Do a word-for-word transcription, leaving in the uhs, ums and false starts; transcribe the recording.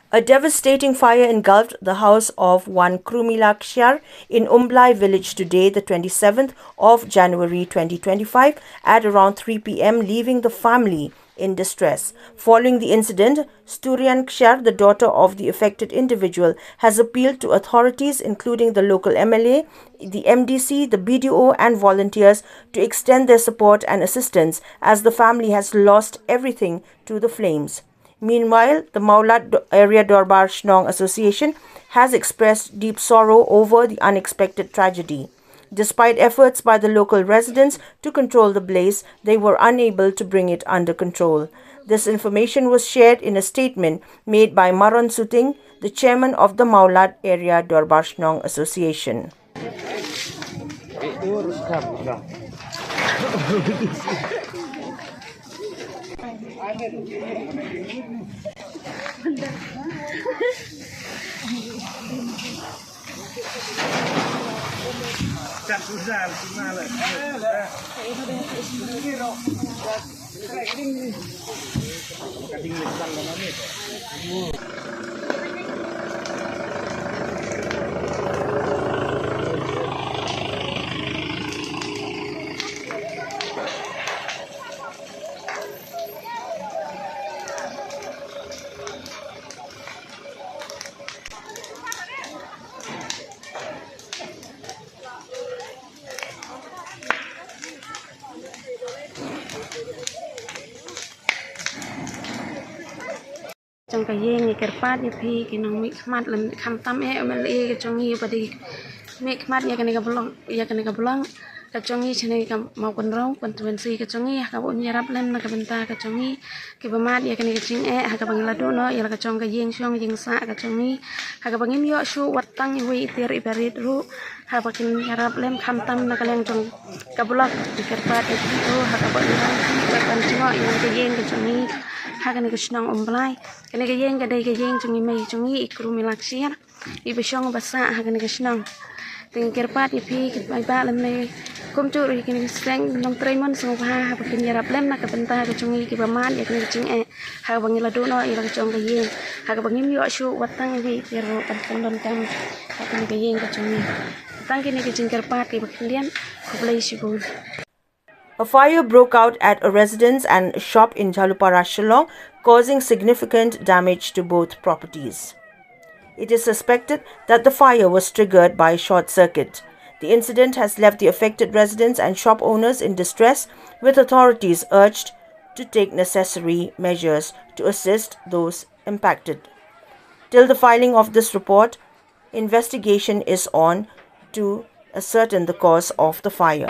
A devastating fire engulfed the house of one Krumila Kshiar in Umblai village today, the twenty-seventh of January twenty twenty-five, at around three p m, leaving the family in distress. Following the incident, Sturian Kshiar, the daughter of the affected individual, has appealed to authorities, including the local M L A, the M D C, the B D O, and volunteers to extend their support and assistance, as the family has lost everything to the flames. Meanwhile, the Mawlad Do-, Area Dorbar Shnong Association has expressed deep sorrow over the unexpected tragedy. Despite efforts by the local residents to control the blaze, they were unable to bring it under control. This information was shared in a statement made by Maron Suting, the chairman of the Mawlad Area Dorbar Shnong Association. Jong ka ïing, ngi kyrpad ïa phi ki nongmihkhmat lem, khamtam eh M L A ka jong ngi ba dei mihkhmat ïa kane ka blok, ïa kane ka blok ka jong ngi shane ka Mawkynrew constituency ka jong ngi, ha kaba un ïarap lem na ka bynta ka jong ngi kiba mad ïa kane ka jingeh, ha kaba ngi la duh noh ïa la ka jong ka ïing shong ïing sah ka jong ngi, ha kaba ngim ïoh shuh wat tang iwei i tiar iba rit ruh, ha kaba kin ïarap lem khamtam na ka liang jong ka blok. Ngi kyrpad ïa phi, ha kaba ngi la ban jngoh ïa ka ïing ka jong ngi ha kane ka shnong Umblai. Kane ka ïing ka dei ka ïing jong i mei jong ngi, i Krumila Kshiar, iba shong ba sah ha kane ka shnong. Te ngi kyrpad ïa phi ki paidbah lem ne kumjuh ruh ïa kine ki seng nongtrei mon sngewbha haba kin ïarap lem na ka bynta ka jong ngi kiba mad ïa kane ka jingeh, ha kaba ngi la duh noh ïa la ka jong ka ïing, ha kaba ngim ïoh shuh wat tang iwei i tiar ruh ban pyndonkam ha kane ka ïing ka jong ngi. Tang kine ki jingkyrpad kiba khyndiat. Khublei shibun. A fire broke out at a residence and shop in Jhalupara, Shillong, causing significant damage to both properties. It is suspected that the fire was triggered by a short circuit. The incident has left the affected residents and shop owners in distress, with authorities urged to take necessary measures to assist those impacted. Till the filing of this report, investigation is on to ascertain the cause of the fire.